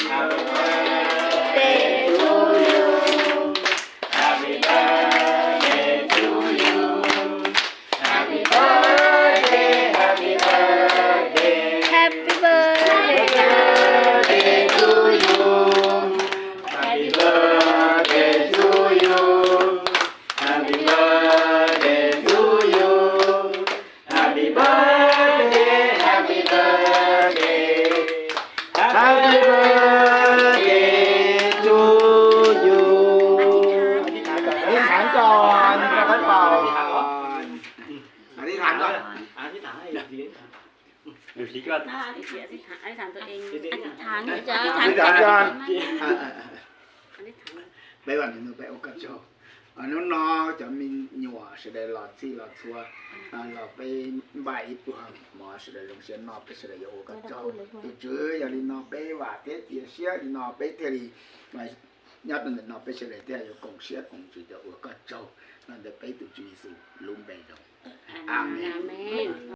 Happy birthday to you. Happy birthday, happy birthday. Happy birthday to you. Happy birthday to you. Happy birthday to you. Happy birthday, happy birthday, happy birthday to you. ອະທິຖານກ່ອນ ອະທິຖານກ່ອນ ອະທິຖານກ່ອນ ອະທິຖານໃຫ້ ດູຊິກ່ອນ ອະທິຖານ ອະທິຖານຕົວເອງ ອະທິຖານ ອະທິຖານກ່ອນ ອະທິຖານ ໄປວ່າໜຶ່ງ ໄປໂອກາດໂຊ ອະນຸນອ ຈະມີຍົວະສະໄດຫຼອດຊີຫຼອດຊົ່ວ ອາ ລາວໄປບາຍອີ່ປຸຫາໝໍສະໄດລົງເຊນນອກໄປສະໄດຢາໂອກະເຈົ້າ ຕູຈືຢາລີນອກໄປຫວາເຕເຈຍເຊຍລີນອກໄປເທລີ ຍາດນັ້ນນອກໄປສະໄດເຕຍຢາກົງເຊຍກົງຈືຢາໂອກະເຈົ້າ ນັ້ນໄດ້ໄປຕູຈືເຢຊູລຸມແບດອງ ອາເມນ.